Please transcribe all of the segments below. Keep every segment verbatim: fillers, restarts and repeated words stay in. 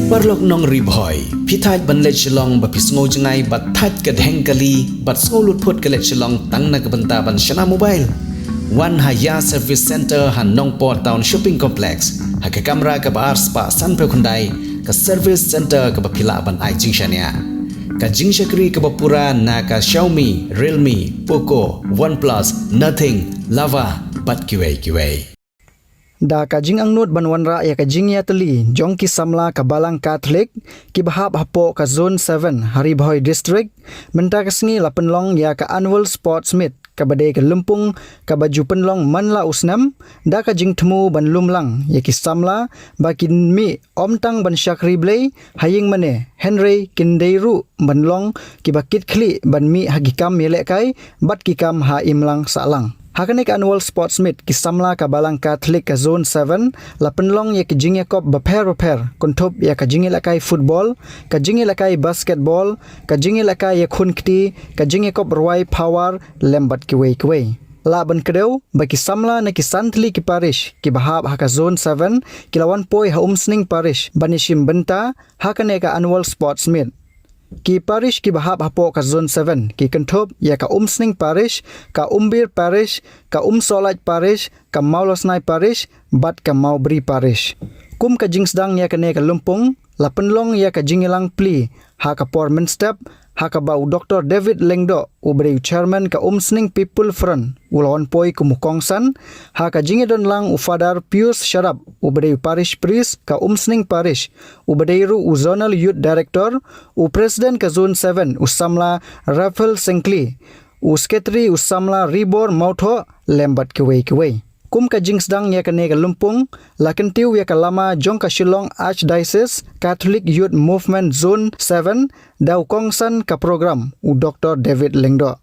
Paralok nong Ri Bhoi, phi thait ban leit shillong ba phi sngew jngai bad thait ka dheng kali bad sngew lut phut ka leit shillong tang na ka bynta ban shna mobile? Wan ha Ïa Service Center ha Nongpoh Town Shopping Complex, ha ka kamra kaba ar spah sanphew khyndai, ka service center kaba phi lah ban ai jingshaniah. Ka jingshakri kaba pura na ka Xiaomi, Realme, Poco, OnePlus, Nothing, Lava bad kiwei kiwei. Da ka jingangnud ban wanrah ïa ka jingïatylli jong ki samla ka Balang Catholic kiba hap hapoh ka Zone seven ha Ri Bhoi District, mynta ka sngi la pynlong ïa ka Annual Sports Meet kaba dei ka lympung kaba ju pynlong man la u snem, da ka jingthmu ban lum lang ïa ki samla ba kin mih ym tang ban shakri Blei ha ïing mane, hynrei kin dei ruh ban long kiba kitkhlieh ban mih ha ki kam ïalehkai bad ki kam ha imlang sahlang. Ha kane ka Annual Sports Meet, ki samla ka Balang Catholic ka Zone seven la pynlong ïa ki jingïakop bapher bapher, kynthup ïa ka jingïalehkai football, ka jingïalehkai basketball, ka jingïalehkai ïakhun kti, ka jingïakop rwai power lem bad kiwei kiwei. Lah ban kdew ba ki samla na ki san tylli ki parish kiba hap ha ka Zone seven ki la wan poi ha Umsning Parish ban ïashim bynta ha kane ka Annual Sports Meet. Ki parish kiba hap hapoh ka Zone seven ki kynthup ïa ka Umsning Parish, ka Umbir Parish, ka Umsohlait Parish, ka Mawlasnai Parish bad ka Mawbri Parish. Kum ka jingsdang ïa kane ka lympung, la pynlong ïa ka jingïalang plie ha ka por mynstep, ha kaba u Doktor David Lyngdoh, uba dei u Chairman ka Umsning People Front, u la wan poi kum u kongsan, ha ka jingïadon lang u Father Pius Sharap, uba dei u Parish Priest ka Umsning Parish, uba dei ruh u Zonal Youth Director, u President ka Zone seven, u samla Raphael Sengkli, u Secretary u samla Ribor Mawthoh, lem bad kiwei kiwei. Kum ka jingsdang ïa kane ka lympung, la kyntiew ïa ka lama jong ka Shillong Archdiocese Catholic Youth Movement Zone seven, da u kongsan ka program, u Doktor David Lyngdoh.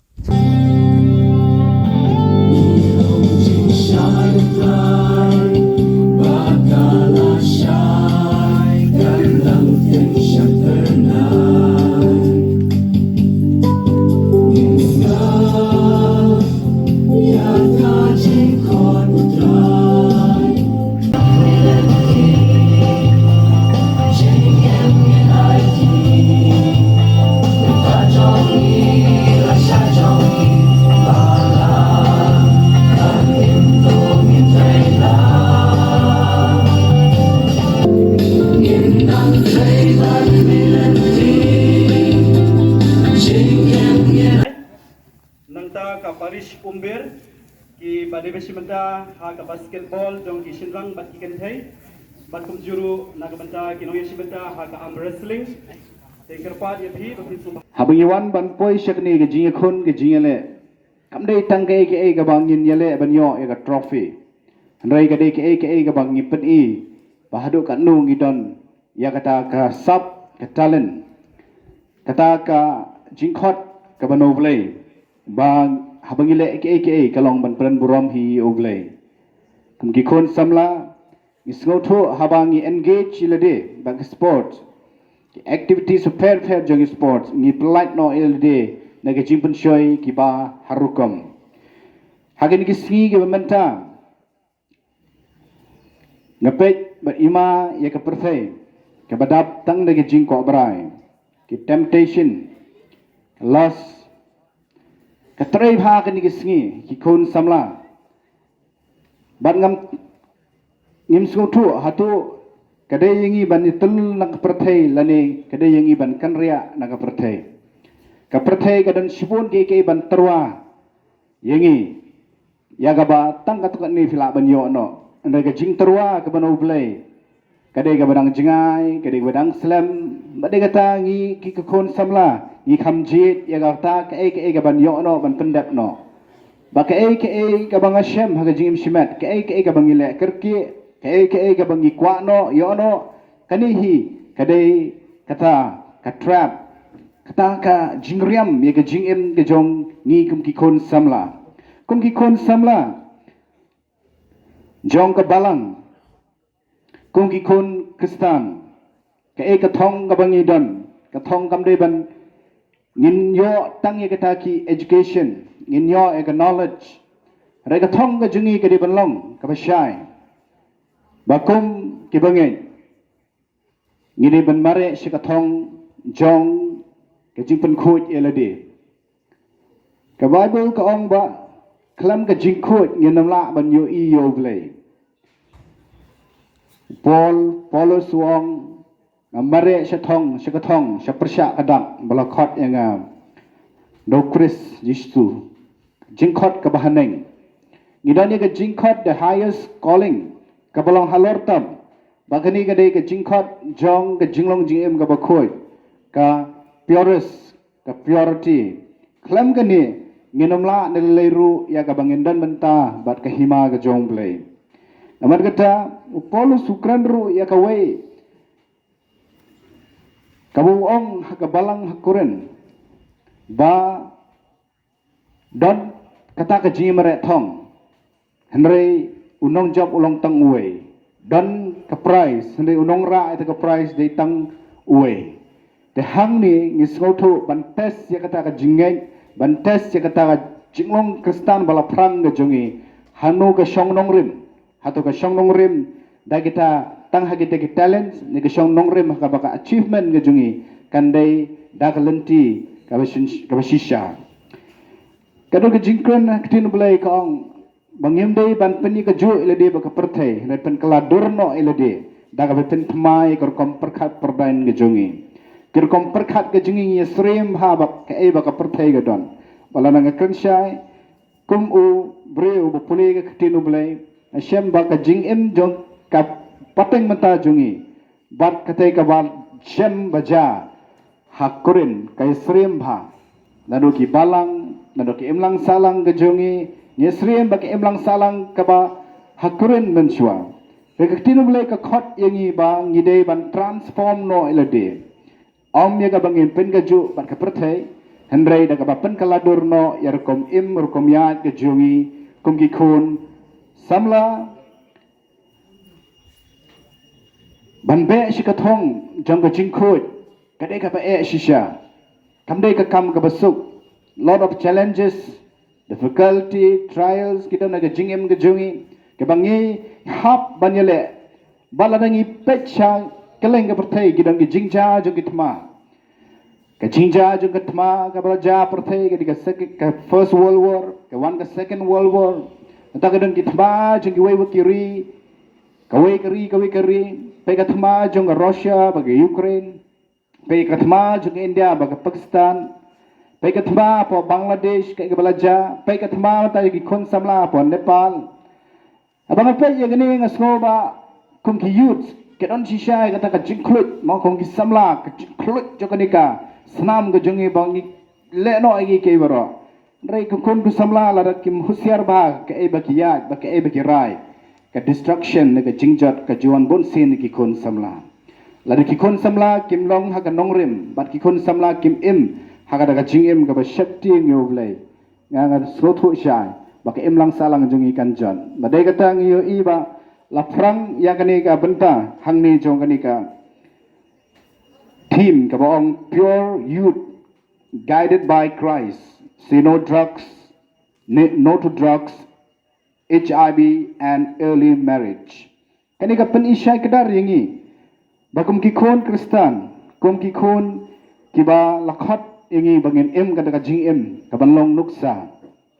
Nangta ka parish Umbir, kiba dei ban shim bynta ha ka basketball jong ki shynrang bad ki kynthei, bad kumjuh ruh na ka bynta ki nongïashim bynta ha ka arm wrestling. Te kyrpad ïa phi ba phin sngewbha. Haba ngi wan ban poi sha kane ka jingïakhun ka jingïaleh, kam dei tang kaei kaei kaba ngin ïaleh ban ïoh ïa ka trophy. Hynrei ka dei kaei kaei kaba ngi pyni ba haduh katno ngi don ïa kata ka sap, ka talent, kata ka jingkhot kaba na U Blei, ba haba ngi leh kaei kaei ka long ban pynburom hi ïa U Blei. Kum ki khun samla, ngi sngewthuh haba ngi engage ïa lade bad ka sport, ki activities bapher bapher jong ki sport, ngi pyllait noh ïa lade na ka jingpynshoi kiba har rukom. Ha kine ki sngi kiba mynta, nga peit bad ïa ma ïa ka pyrthei kaba dap tang da ka jingkoh brai, ki temptation, ka lust, ka trei bha kine ki sngi, ki khun samla. Bad ngam, ngim sngewthuh hato ka dei ïa ngi ban ïatyllun na ka pyrthei lane ka dei ïa ngi ban kynriah na ka pyrthei. Ka pyrthei ka don shibun kiei kiei ban tyrwa ïa ngi, ïa kaba tang katto katne phi lah ban ïoh noh. Hynrei ka jingtyrwa kaba na U Blei, ka dei kaba dang jngai, ka dei kaba dang slem. Bad dei kata ngi ki khun samla ngi kham jied ïa kata kaei kaei kaban ïoh noh, ban pyndep noh. Ba kaei kaei kaba nga shem ha ka jingim shimet, kaei kaei kaba ngi leh kyrkieh, kaei kaei kaba ngi kwah noh ïoh noh, kane hi ka dei kata ka trap, kata ka jingriam ïa ka jingim ka jong ngi kum ki khun samla. Kum ki khun samla jong ka balang, kum ki khun Khristan, kaei ka thong kaba ngi don, ka thong kam dei ban ngin ïoh tang ïa kata ki education, ngin ïoh ïa ka knowledge. Hynrei ka thong ka jong ngi ka dei ban long kaba shai, ba kum ki bangeit Ngi dei ban mareh sha ka thong jong ka jingpynkhuid ïa lade. Ka Baibl ka ong ba khlem ka jingkhuid ngin ym lah ban ïohi ïa U Blei. Paul, Paulus u ong, nga mareh sha thong, sha ka thong, sha pyrshah ka dak ba la khot ïa nga da U Khrist Jisu. Jingkhot kaba haneng. Ngi don ïa ka jingkhot, the highest calling, kaba long halor tam. Ba kane ka dei ka jingkhot jong ka jinglong jingim kaba khuid, ka purest, ka purity. Khlem kane ngin ym lah ne lei ruh ïa kaba ngin don bynta bad ka hima ka jong U Blei. Namar kata u Paulus u kren ruh ïa kawei kaba u ong ha ka balang ha Korinth ba don kata ka jingmareh thong, hynrei u nongjop u long tang uwei. Don ka prize, hynrei u nongrah ïa ka prize dei tang uwei. Te hangne ngi sngewthuh ban test ïa kata ka jingngeit, ban test ïa kata ka jinglong Khristan ba la phrang ka jong ngi. Hangno ka shong nongrim, hato ka shong nongrim da kita, tang ha kita ki talents, ne ka shong nongrim ha kaba ka achievement ka jong ngi kan dei da ka lynti kaba shin-, kaba shisha. Ka don ka jingkren ha ka ktien U Blei ka ong ba ngim dei ban pynïakajut ïa lade bad ka pyrthei, hynrei pynkylla dur noh ïa lade da kaba pynthma ïa ka rukom pyrkhat pyrdain ka jong ngi. Ka rukom pyrkhat ka jong ngi ngi ïasyriem ha ba kaei ba ka pyrthei ka don. Ba lada nga kren shai kum u briew ba pule ka ktien U Blei, nga shem ba ka jingim jong ka pateng mynta jong ngi bad katei kaba shem ba jia ha Korinth ka ïasyriem bha. Naduh ki balang, naduh ki imlang sahlang ka jong ngi, ngi ïasyriem bad ka imlang sahlang kaba ha Korinth mynshuwa. Ka ktien U Blei ka khot ïa ngi ba ngi dei ban transform noh ïa lade. Ym ïa kaba ngin pynkylla bad ka pyrthei, hynrei da kaba pynkylla dur noh ïa rukom im rukom ïaid ka jong ngi kum ki khun samla. Ban beh sha ka thong jong ka jingkhuid ka dei kaba eh shisha. Kam dei ka kam kaba suk. Lot of challenges, difficulty, trials ki don ha ka jingim ka jong ngi kaba ngi hap ban ïaleh. Ba lada ngi peit sha kylleng ka pyrthei ki don ki jingjia jong ki thma. Ka jingjia jong ka thma kaba la jia pyrthei ka dei ka sek-, ka First World War, ka wan ka Second World War. Nangta ka don ki thma jong kiwei wa ki ri, kawei ka ri, kawei ka ri. Peit ka thma jong ka Russia bad ka Ukraine. Peit ka thma jong ka India bad ka Pakistan. Peit ka thma hapoh Bangladesh kaei kaba la jia. Peit ka thma nangta jong ki khun samla hapoh Nepal. Haba nga peit ïa kane nga sngew ba kum ki youth ki don shisha ïa kata ka jingkhluit, mo, kum ki samla, ka jingkhluit jong kane ka snam ka jong ngi ba ngi leh noh ïa ki kaei baroh. Hynrei ki khun ki samla lada kim husiar bha kaei ba ki ïaid, ba kaei ba ki rai, ka destruction ne ka jingjot ka ju wan bunsien ïa ki khun samla. Lada ki khun samla kim long ha ka nongrim bad ki khun samla kim im ha kata ka jingim kaba sheptieng ïa U Blei. Nga, nga sngewthuh shai ba ka imlang sahlang jong ngi kan jot. Ba dei kata ngi ïohi ba la phrang ïa kane ka bynta hangne jong kane ka theme kaba ong Pure Youth Guided by Christ. Say no drugs, ne-, no to drugs, H I V and early marriage. Kane ka pyni shai kdar ïa ngi ba kum ki khun Khristan, kum ki khun kiba la khot ïa ngi ba ngin im kata ka jingim kaban long nuksa.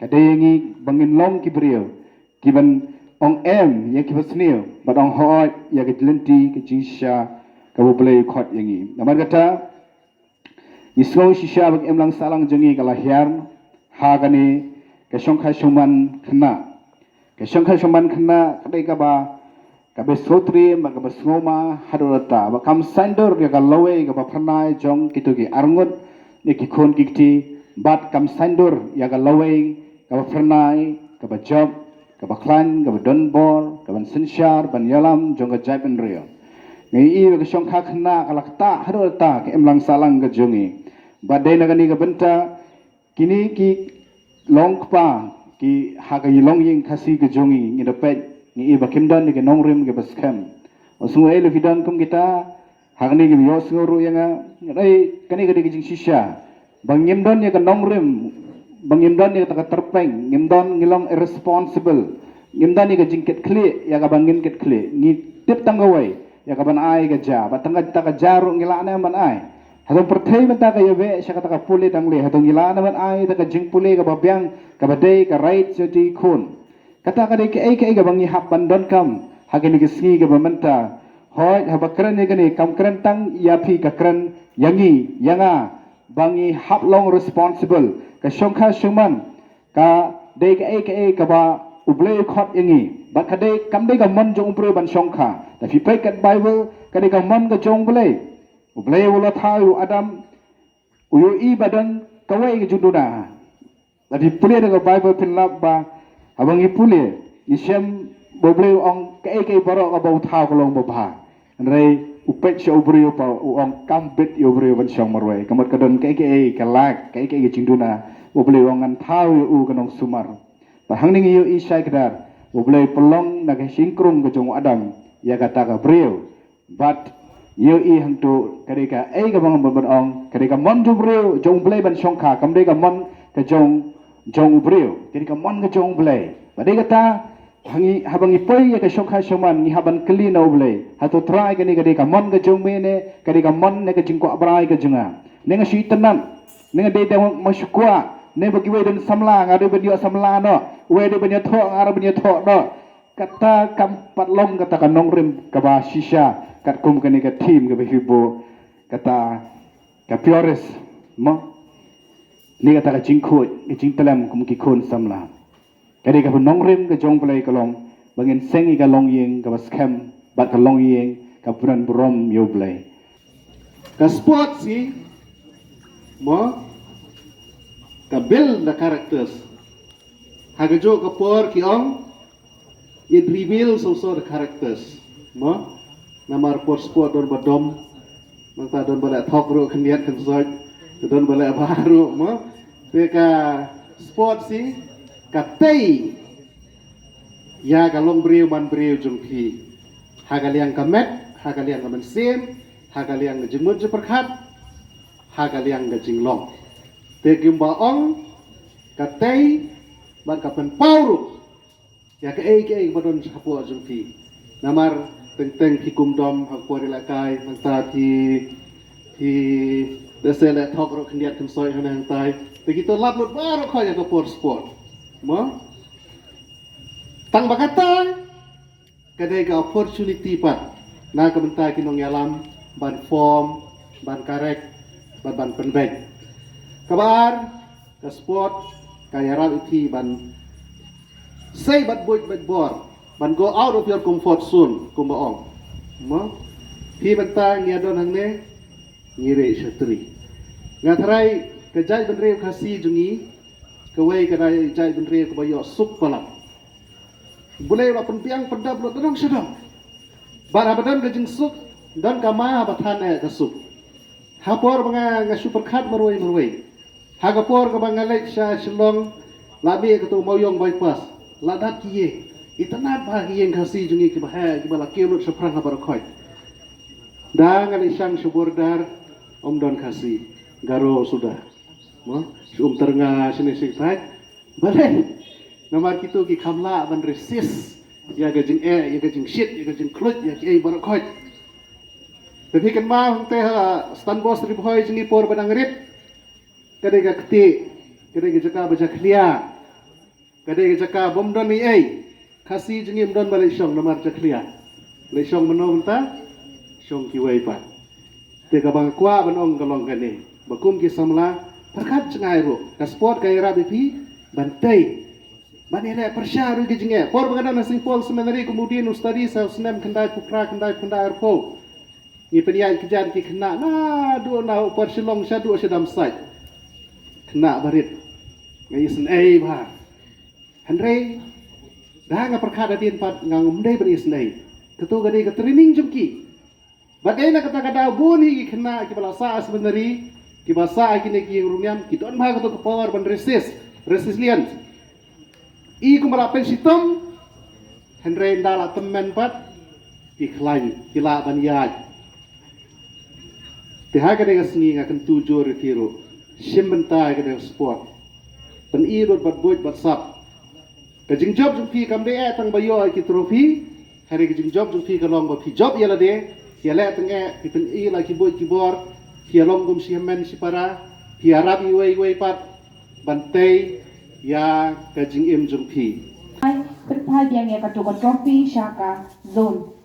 Ka dei ïa ngi ba ngin long ki briew kiban ong em ïa kiba sniew bad ong hooid ïa ka lynti ka jingshisha kaba U Blei u khot ïa ngi. Namar kata ngi sngew shisha ba ka imlang sahlang jong ngi ka la hiar ha kane ka shongkha shongman khynnah. Ka shongkha shongman khynnah ka dei kaba, kaba sngewtriem bad kaba sngewma haduh katta ba kam saiñdur ïa ka lawei kaba phyrnai jong kito ki arngut ne ki khun ki kti bad kam saiñdur ïa ka lawei kaba phyrnai, kaba jop, kaba khlaiñ, kaba don bor, kaban synshar ban ïalam jong ka jaitbynriew. Ngi ïohi ba ka shongkha khynnah ka la ktah haduh katta ka imlang sahlang ka jong ngi. Bad dei na kane ka bynta kine ki long kpa ki ha ka longïing Khasi ka jong ngi, ngi da peit ngi ïohi ba kim don ïa ki nongrim kiba skhem. Ong sngew ei lada phi don kum kita, ha kane ki ïohsngew ruh ïa nga, ei kane ka dei ka jingshisha ba ngim don ïa ka nongrim, ba ngim don ïa kata ka tyrpeng, ngim don, ngi long irresponsible, ngim don ïa ka jingkitkhlieh ïa kaba ngin kitkhlieh, ngi tip tang kawei, ïa ka ban ai ka ja, bad tang kata ka ja ruh ngi lah ne ban ai. Hato pyrthei mynta ka ïa beh sha kata ka pule tang le, hato ngi lah ne ban ai kata ka jingpule kaba biang, kaba dei ka right sha ki khun. Kata ka dei kaei kaei kaba ngi hap ban donkam ha kane ka sngi kaba mynta. Hooid, haba kren ïa kane kam kren tang ïa phi, ka kren ïa ngi, ïa nga, ba ngi hap long responsible. Ka shongkha shongman ka dei kaei kaei kaba U Blei u khot ïa ngi. Bad ka dei, kam dei ka mon jong u briew ban shongkha. Te phi peit ka Baibl, ka dei ka mon ka jong U Blei. U Blei u la thaw ïa u Adam, u ïohi ba don kawei ka jingduna. Lada phi pule da ka Baibl phin lap ba haba ngi pule, ngi shem ba U Blei u ong kaei kaei baroh kaba u thaw ka long babha. Hynrei u peit sha u briew pat u ong kam bit ïa u briew ban shong marwei. Ka mut ka don kaei kaei ka lack, kaei kaei ka jingduna. U Blei u ong ngan thaw ïa u ka nongsumar. Bad hangne ngi ïohi shai kdar, U Blei u pynlong na ka shynkrung ka jong u Adam ïa kata ka briew. Bad ïohi hangto ka dei kaei kaba nga ban ong, ka dei ka mon jong u briew, jong U Blei ban shongkha, kam dei ka mon ka jong, jong u briew, ka dei ka mon ka jong U Blei. Bad dei kata, ha ngi, haba ngi poi ïa ka shongkha shongman, ngi hap ban kylli na U Blei, hato Trai kane ka dei ka mon ka jong me ne ka dei ka mon ne ka jingkwah brai ka jong nga? Ne nga shu itynnad, ne nga dei dang ma shu kwah, ne ba kiwei don samla nga dei ban ïoh samla noh, uwei dei ban ïathoh nga ruh ban ïathoh noh. Kata kam pat long kata ka nongrim kaba shisha, katkum kane ka theme kaba phi buh, kata ka purest, mo? Ne kata ka jingkhuid, ka jingtlem kum ki khun samla. Ka dei kaba nongrim ka jong U Blei ka long ba ngin seng ïa ka longïing kaba skhem bad ka longïing kaba pyndon burom ïa U Blei. Ka sport shi, mo, ka build the characters. Ha kajuh ka por ki ong, it reveals also the characters. Mo? Namar por sport don ba dom, nangta don ba leh thok ruh khyndiat khynsoit, don ba leh bha ruh, mo? Te ka sport shi ka tei ïa ka long briew man briew jong phi. Ha ka liang ka met, ha ka liang ka mynsiem, ha ka liang ka jingmut jingpyrkhat, ha ka liang ka jinglong. Te kumba ong, ka tei bad ka pynpaw ruh ïa kaei kaei ba don shapoh jong phi. Namar teng teng phi kum dom ha ka por ïalehkai, nangta phi, phi lehse leh thok ruh khyndiat khynsoit hangtai. Te kito lap lut baroh khoit ïa ka por sport. Mo? Tang ba kata ka dei ka opportunity pat na ka bynta ki nongïalam ban form, ban correct, ban, ban pynbeit. Kaba ar, ka sport ka ïarap ïa phi ban sei bad buit bad bor, ban go out of your comfort zone, kumba ong. Mo? Phi bynta ngi ïa don hangne, ngi rieh shatri. Nga tharai ka jaitbynriew Khasi jong ngi, kawei ka dei jaitbynriew kaba ïoh suk palat. U Blei u la pynbiang pyndap lut da dong sha dong. Bad haba don ka jingsuk, don ka ma haba than eh ka suk. Ha por ba nga, nga shu pyrkhat marwei marwei, ha ka por kaba nga leit sha Shillong, la mih kato Mawïong bypass, la dap ki ïing. Itynnad bha ki ïing Khasi jong ngi kiba heh, kiba la kiew lut shaphrang ha baroh khoit. Da nga leit shang sha border, ym don Khasi, Garo suda. Mo, shu um tyrnga shane shane thait. Balei? Namar kito ki kham lah ban resist ïa ka jingeh, ïa ka jingshit, ïa ka jingkhluit, ïa kiei baroh khoit. Te phi kynmaw hangtei ha Stanbos Ri Bhoi jong ngi por ba dang rit, ka dei ka ktieh, ka dei ka jaka ba jakhlia. Ka dei ka jaka bym don ei ei. Khasi jong ngi ym don ba leit shong namar jakhlia. Leit shong mynno mynta? Shong kiwei pat. Te kaba nga kwah ban ong ka long kane, ba kum ki samla, pyrkhat jngai ruh. Ka sport ka ïarap ïa phi ban tei, ban ïaleh pyrshah ruh ki jingeh. Por ba nga don ha Saint Paul Seminary, kum u Dean u study sa u snem khyndai phew phra, khyndai phew khyndai arphew, ngi pynïaid kjat ki khynnah naduh na u Upper Shillong shaduh sha Damsait. Khynnah barit. Nga isynei bha. Hynrei da nga pyrkhat hadien pat nga ong ym dei ban isynei. Kato ka dei ka training jong ki. Bad dei na kata ka daw bun hi ki khynnah kiba la sah ha seminary, kiba sah ha kine ki ïing ruh niam, ki don bha kato ka power ban resist, resilience. I kumba la pynshitom, hynrei ynda la tymmen pat, ki khlaiñ, ki lah ban ïaid. Te ha kane ka sngi nga kyntu jur ïa phi ruh, shim bynta ïa kane ka sport. Pyni lut bad buit bad sap. Ka jingjop jong phi kam dei eh tang ba ïoh ïa ki trophy, Hynrei ka jingjop jong phi ka long ba phi jop ïa lade, phi ïaleh tyngeh, phi pyni la ki buit ki bor, phi ïalong kum shi hynmen shi para, phi ïarap iwei iwei pat ban tei ïa ka jingim jong phi. Ai, pynphai biang ïa kato ka trophy sha ka zone.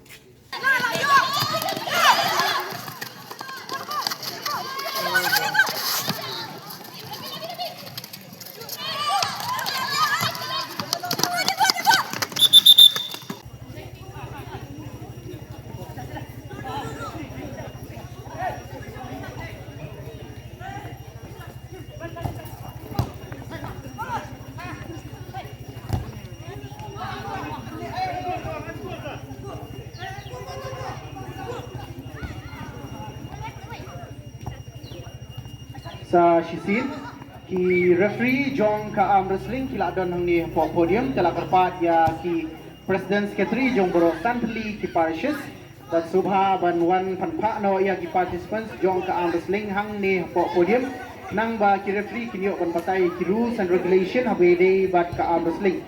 Sa shisien, ki referee jong ka arm wrestling ki la don hangne hapoh podium, te la kyrpad ïa ki president secretary jong baroh san tylli ki parishes, bad sngewbha ban wan pynphah noh ïa ki participants jong ka arm wrestling hangne hapoh podium, nangba ki referee kin ïoh ban batai ki rules and regulation haba ïadei bad ka arm wrestling.